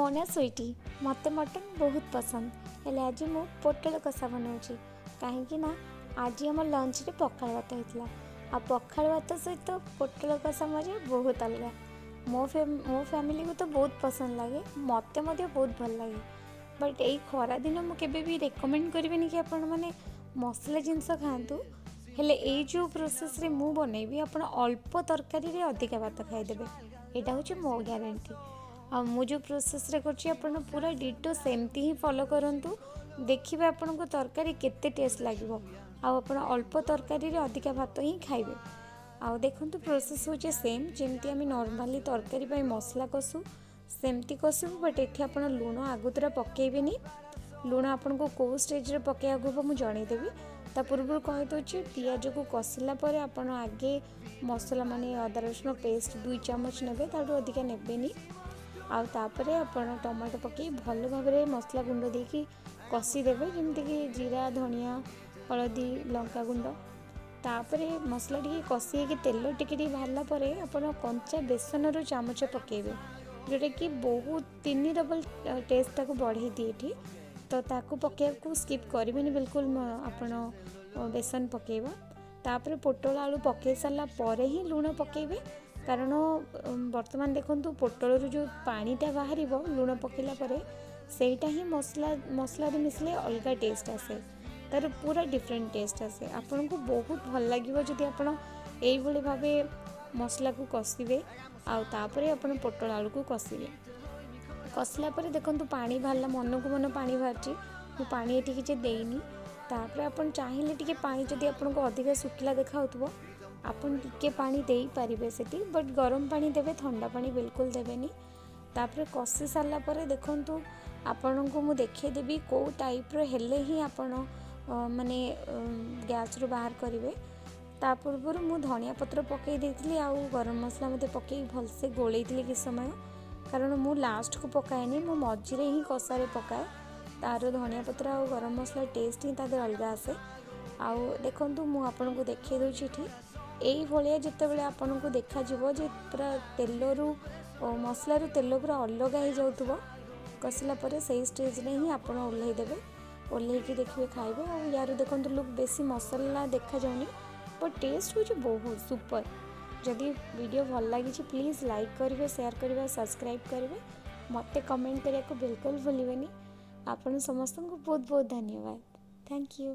ମୋ ନାଁ ସୁଇଟି। ମୋତେ ମଟନ୍ ବହୁତ ପସନ୍ଦ, ହେଲେ ଆଜି ମୁଁ ପୋଟଳ କଷା ବନାଉଛି, କାହିଁକି ନା ଆଜି ଆମ ଲଞ୍ଚରେ ପଖାଳ ଭାତ ହେଇଥିଲା ଆଉ ପଖାଳ ଭାତ ସହିତ ପୋଟଳ କଷା ମଜା ବହୁତ ଅଲଗା। ମୋ ଫ୍ୟାମିଲିକୁ ତ ବହୁତ ପସନ୍ଦ ଲାଗେ, ମୋତେ ମଧ୍ୟ ବହୁତ ଭଲ ଲାଗେ। ବଟ୍ ଏଇ ଖରାଦିନ ମୁଁ କେବେ ବି ରେକମେଣ୍ଡ କରିବିନି କି ଆପଣମାନେ ମସଲା ଜିନିଷ ଖାଆନ୍ତୁ। ହେଲେ ଏଇ ଯେଉଁ ପ୍ରୋସେସ୍ରେ ମୁଁ ବନେଇବି, ଆପଣ ଅଳ୍ପ ତରକାରୀରେ ଅଧିକା ଭାତ ଖାଇଦେବେ, ଏଇଟା ହେଉଛି ମୋ ଗ୍ୟାରେଣ୍ଟି। ଆଉ ମୁଁ ଯେଉଁ ପ୍ରୋସେସ୍ରେ କରୁଛି, ଆପଣ ପୁରା ଡିଟୋ ସେମିତି ହିଁ ଫଲୋ କରନ୍ତୁ। ଦେଖିବେ ଆପଣଙ୍କୁ ତରକାରୀ କେତେ ଟେଷ୍ଟ ଲାଗିବ ଆଉ ଆପଣ ଅଳ୍ପ ତରକାରୀରେ ଅଧିକା ଭାତ ହିଁ ଖାଇବେ। ଆଉ ଦେଖନ୍ତୁ, ପ୍ରୋସେସ୍ ହେଉଛି ସେମ୍, ଯେମିତି ଆମେ ନର୍ମାଲି ତରକାରୀ ପାଇଁ ମସଲା କଷୁ ସେମିତି କଷିବୁ। ବଟ୍ ଏଠି ଆପଣ ଲୁଣ ଆଗତୁରା ପକାଇବେନି। ଲୁଣ ଆପଣଙ୍କୁ କେଉଁ ଷ୍ଟେଜ୍ରେ ପକାଇବାକୁ ହେବ ମୁଁ ଜଣେଇଦେବି। ତା ପୂର୍ବରୁ କହିଦେଉଛି, ପିଆଜକୁ କଷିଲା ପରେ ଆପଣ ଆଗେ ମସଲା ମାନେ ଅଦା ରସୁଣ ପେଷ୍ଟ 2 ଚାମଚ ନେବେ, ତାଠୁ ଅଧିକା ନେବେନି। ଆଉ ତାପରେ ଆପଣ ଟମାଟୋ ପକାଇ ଭଲ ଭାବରେ ମସଲା ଗୁଣ୍ଡ ଦେଇକି କଷିଦେବେ, ଯେମିତିକି ଜିରା, ଧନିଆ, ହଳଦୀ, ଲଙ୍କା ଗୁଣ୍ଡ। ତାପରେ ମସଲା ଟିକେ କଷି ହେଇକି ତେଲ ଟିକେ ଟିକେ ବାହାରିଲା ପରେ ଆପଣ କଞ୍ଚା ବେସନରୁ ଚାମଚ ପକାଇବେ, ଯେଉଁଟାକି ବହୁତ 3 ଡବଲ୍ ଟେଷ୍ଟଟାକୁ ବଢ଼େଇ ଦିଏ ଏଠି। ତ ତାକୁ ପକାଇବାକୁ ସ୍କିପ୍ କରିବେନି ବିଲକୁଲ ଆପଣ ବେସନ ପକାଇବା। ତାପରେ ପୋଟଳ ଆଳୁ ପକାଇ ସାରିଲା ପରେ ହିଁ ଲୁଣ ପକାଇବେ, କାରଣ ବର୍ତ୍ତମାନ ଦେଖନ୍ତୁ, ପୋଟଳରୁ ଯେଉଁ ପାଣିଟା ବାହାରିବ ଲୁଣ ପକାଇଲା ପରେ, ସେଇଟା ହିଁ ମସଲାରେ ମିଶିଲେ ଅଲଗା ଟେଷ୍ଟ ଆସେ, ତାର ପୁରା ଡିଫରେଣ୍ଟ ଟେଷ୍ଟ ଆସେ। ଆପଣଙ୍କୁ ବହୁତ ଭଲ ଲାଗିବ ଯଦି ଆପଣ ଏଇଭଳି ଭାବେ ମସଲାକୁ କଷିବେ ଆଉ ତାପରେ ଆପଣ ପୋଟଳ ଆଳୁକୁ କଷିବେ। କଷିଲା ପରେ ଦେଖନ୍ତୁ, ପାଣି ବାହାରିଲା, ମନକୁ ମନ ପାଣି ବାହାରିଛି। ମୁଁ ପାଣି ଏଠି କିଛି ଦେଇନି। ତାପରେ ଆପଣ ଚାହିଁଲେ ଟିକେ ପାଣି, ଯଦି ଆପଣଙ୍କୁ ଅଧିକା ଶୁଖିଲା ଦେଖାହେଉଥିବ, ଆପଣ ଟିକେ ପାଣି ଦେଇପାରିବେ ସେଠି। ବଟ୍ ଗରମ ପାଣି ଦେବେ, ଥଣ୍ଡା ପାଣି ବିଲକୁଲ ଦେବେନି। ତାପରେ କଷି ସାରିଲା ପରେ ଦେଖନ୍ତୁ, ଆପଣଙ୍କୁ ମୁଁ ଦେଖେଇଦେବି କେଉଁ ଟାଇପ୍ର ହେଲେ ହିଁ ଆପଣ ମାନେ ଗ୍ୟାସ୍ରୁ ବାହାର କରିବେ। ତା ପୂର୍ବରୁ ମୁଁ ଧନିଆ ପତ୍ର ପକାଇ ଦେଇଥିଲି ଆଉ ଗରମ ମସଲା ମଧ୍ୟ ପକାଇ ଭଲସେ ଗୋଳେଇଥିଲି କିଛି ସମୟ, କାରଣ ମୁଁ ଲାଷ୍ଟକୁ ପକାଏନି, ମୁଁ ମଝିରେ ହିଁ କଷାରେ ପକାଏ। ତାର ଧନିଆ ପତ୍ର ଆଉ ଗରମ ମସଲା ଟେଷ୍ଟ ହିଁ ତା ଦେହରେ ଅଲଗା ଆସେ। ଆଉ ଦେଖନ୍ତୁ, ମୁଁ ଆପଣଙ୍କୁ ଦେଖାଇ ଦେଉଛି ଏଠି। ଏଇଭଳିଆ ଯେତେବେଳେ ଆପଣଙ୍କୁ ଦେଖାଯିବ ଯେ ପୁରା ତେଲରୁ ମସଲାରୁ ତେଲ ପୁରା ଅଲଗା ହେଇଯାଉଥିବ କଷିଲା ପରେ, ସେଇ ଷ୍ଟେଜ୍ରେ ହିଁ ଆପଣ ଓହ୍ଲେଇ ଦେବେ। ଓହ୍ଲେଇକି ଦେଖିବେ, ଖାଇବେ। ଆଉ ୟାର ଦେଖନ୍ତୁ ଲୁକ୍, ବେଶୀ ମସଲା ଦେଖାଯାଉନି, ବଟ୍ ଟେଷ୍ଟ ହେଉଛି ବହୁତ ସୁପର। ଯଦି ଭିଡ଼ିଓ ଭଲ ଲାଗିଛି, ପ୍ଲିଜ୍ ଲାଇକ୍ କରିବେ, ସେୟାର କରିବେ, ସବସ୍କ୍ରାଇବ୍ କରିବେ। ମୋତେ କମେଣ୍ଟ କରିବାକୁ ବିଲକୁଲ ଭୁଲିବେନି। ଆପଣ ସମସ୍ତଙ୍କୁ ବହୁତ ବହୁତ ଧନ୍ୟବାଦ। Thank you.